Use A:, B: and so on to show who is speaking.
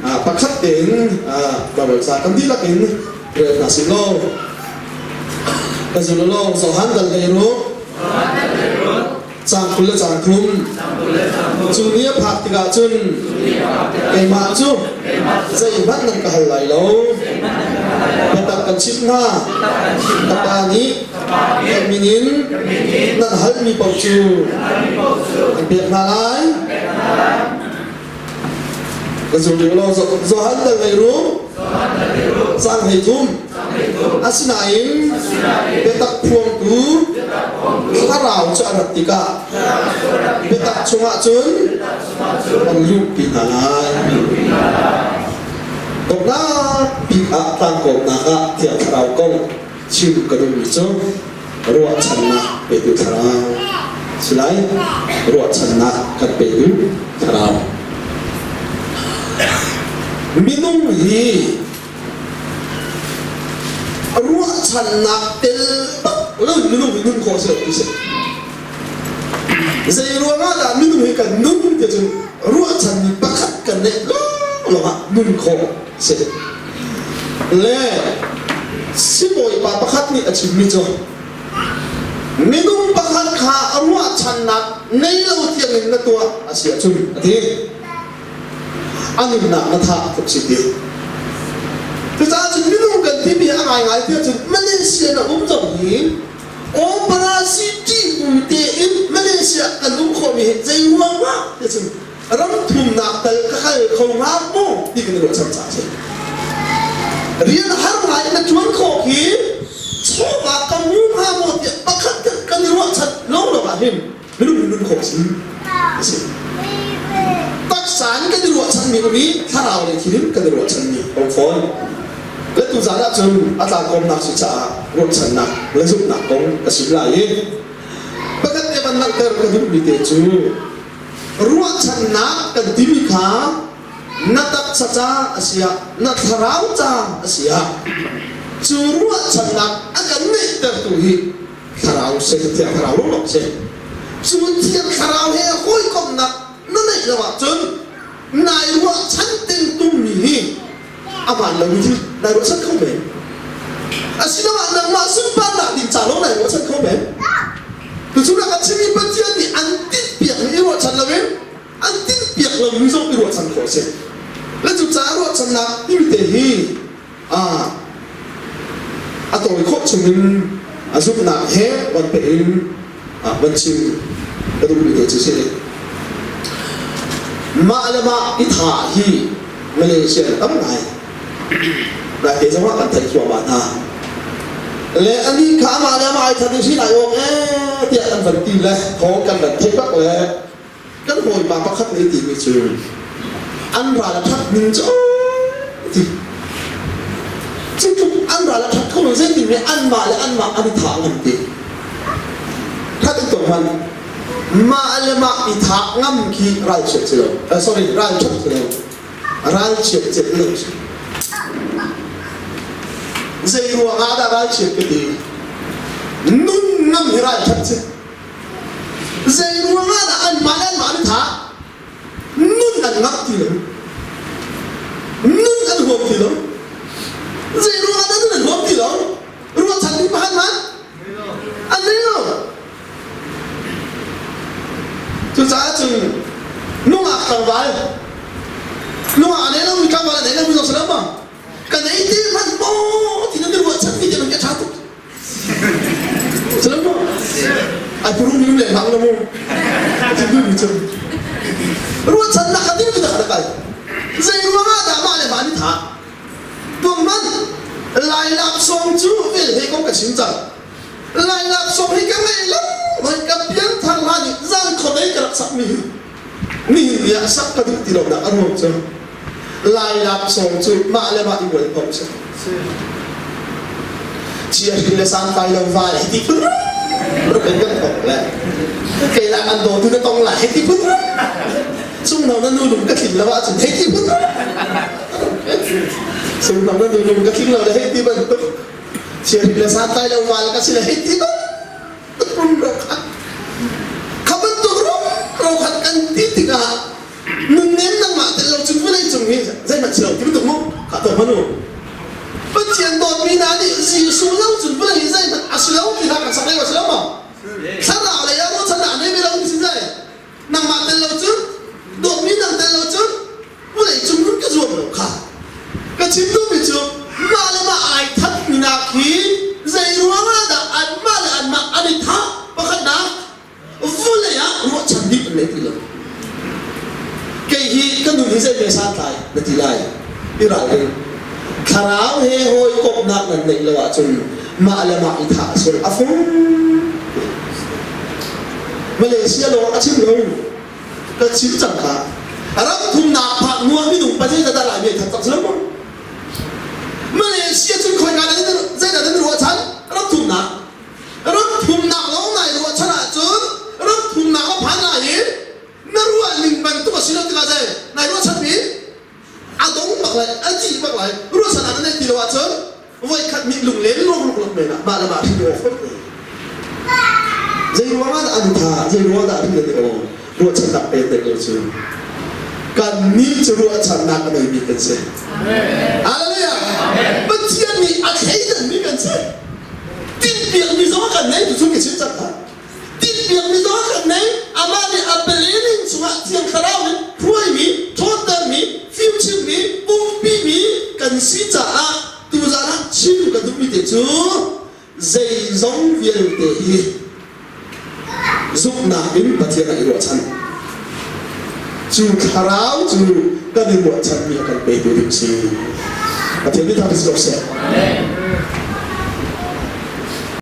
A: Pakhat tein Baibal ca kan dihlak in rel hna sih law. Ka zul law Johan dal lei ru cang 20 le cang 30. Cu ni a phak tikah cun keimah cu zeihmanh nan ka hal lai lo. Biatak kan chimh hna, ka Pa nih ka min in nan halmi paoh cu an pek hna lai. Ka zum rih lo. Johan dal lei ru cang 33. Asinain biatak phuangtu Thlarau cu a rat tikah biatak chungah cun kan luhpi hna lai. Dawtnak bik ah tlangkawmnak ah Thiang Thlarau kong chim ka duhmi cu ruahchannak petu Thlarau si lai. Ruahchannak kan petu Thlarau. Minung hi ruahchannak tel bak lo minung hi nun khawh si lo ti si. Zei ruangah dah minung hi kan nun ti cu ruahchanmi pakhat kan neih lawng ah nun khawh si. Le sibawipa pakhat nih a chimmi cu minung pakhat kha ruahchannak nei lo tiangin na tuah a si ahcun, a ti, a nunnak na thah tluk si ti. Cucaah cun minung kan timi a ngaingai ti ahcun Malaysia na um zong hi Opera City um tein Malaysia kan um khawhmi hi zei ruangah ti cun ram thumnak tal ka kal kho hnga maw ti kan i ruahchan caah a si. Rian har ngai na ṭuan khawh khi chawva ka hmu hnga maw tiah pakhat kan i ruahchan lo lo ah hin minung nun khawh si a si. Taksa in kan i ruahchanmi um i thlarau lei thil in kan i ruahchanmi a um fawn. Le tuzaan ah cun a tlangkawmnak si caah ruahchannak le zumhnak kong ka sim lai i pakhat te van langhter ka duhmi te cu ruahchannak kan timi kha na taksa ca a si ah, na thlarau ca a si ah, cu ruahchannak a kan ngeihtertu hi thlarau si, Thiang Thlarau lawng si. Cu Thiang Thlarau he hawikomhnak na neih lo ahcun nai ruahchan tengtummi hi a hmaan lomi thil nai ruahchan kho men. Asiloah nangmah sunparnak ding ca lawng nai ruahchan kho men. Tuchun ah kan chimmi Pathian nih an tinhpiakmi i ruahchan loin an tinhpiak lomi zong i ruahchan khawh a si. Le cucaah ruahchannak timi te hi a tawi khawh chungin a zumhnak he van peh in van chim ka duhmi te cu si. Mah le mah i thah hi Malaysia tam ngai. Naite zong ah kan theih thluahmah hna. Le ani kha amah le amah ai that i hrin ai awk ee tiah kan van ti le thawng kan van theih bak le kan hawipa pakhat nih timi cu an ral a that ning cu ti cu tluk an ral a that kho lo zeitin nih anmah le anmah an i thah ngam ti that i tuah hmanh mah le mah i thah ngam khi ralchiat si lo, sorry, ralṭhat si lo, ralchiat cet lo si. Zei ruang ah dah ralchiat ka ti? Nun ngam hi ralṭhat si. Zei ruang ah dah anmah le anmah an i thah? Nun an ngam ti lo, nun an huam ti lo. Zei ruang ah dah nun an huam ti lo? Ruahchan mi pakhat hmanh an nei lo. Cucaah cun nungak tlangval, nungak a nei lomi tlangval a nei lomi zong si lo maw? Ka nei ti hmanh maw ti nan i ruahchan mi te man ka ṭha tuk. Si lo maw? Ai purung mi le hlang lo mu. Ti mi cu ruahchannak ka ding mi tak kal. Zei ruangah dah mah le mah an i thah? Tuangman Lai laksawng cu vel he kong ka chim cang. Lai laksawng hi ka ngei lo. Hoi ka pianthar hlan i zan khuadei ka rak sak mi hi nihin ni ah sak ka duh ti lo nak a ruang cu Lai laksawng cu mah le mah i mual pho si. Chia hrin le santlai lo va le ti phun rak in kan thok le kei nak an dawtu na tong lai ti phun sungno na nu lung ka tling lo ahcun hei ti phun sungno na nu lung ka tling lo le hei ti bantuk chia hrin le santlai lo val ka si le hei ti bantuk rum ro khat kha bantuk rum ro khat kan ti tikah nunnem nangmah tel lo cun vawlei cung hi zeihmanh. Ato manu. Pathian dawtmi hna nih Jesuh lo cun vawlei zeihmanh a si lo ti hna kan sak lei a si lo maw? Thlarau lei ah ruahchannak a nei ve lo ti si zai. Nangmah tel lo cun dawtmi nang tel lo cun vawlei cung nun ka zuam lo kha. Ka chim duhmi cu mah le mah ai thatmi nak hi zei ruangah dah anmah le anmah an i thah pakhatnak Vawlei ah ruahchan bik an ngei ti lo. Kei hi ka nun hi zei me santlai na ti lai. I ralring. Thlarau he hawikomhnak nan neih lo ahcun mah le mah i thah a sual a fung. Malaysia lawng a chim lo. Ka chim cang kha. Ram thumnak phak nuah minung pa zeidah dah Laimi ai that cang si lo maw? Malaysia cun khoika dah zeidah nan ruahchan? Ram thumnak. Ram thumnak lawng nai ruahchan ahcun ram thumnak a phan lai i na ruah ning bantuk a si lo tikah zei nai ruahchan mi a dong bak lai a dih bak lai ruahchan ah na neih ti lo ahcun voikhat mit lunglen lung lung lak men ah mah le mah hrin awk foi te zei ruang ah dah an tha zei ruang dah hrin an i aw ruahchannak pe te lo cu kan nih cu ruahchannak a neimi kan si. Hallelujah. Pathian nih a thleidanmi kan si. Tinhpiakmi zong a kan nei tu chung ka chim cang hna. Tinhpiakmi zong a kan nei. Amah nih a belening chungah Thiang Thlarau in hruaimi, ṭhawntermi, fimchimmi, pumpimi kan si caah tuzaan ah chim ka duhmi te cu zeizong vialte hi zumhnak in Pathian ah i ruahchan. Cu thlarau cu kan i ruahchanmi a kan petu ding si. Pathian nih thang si ko seh.
B: Amen.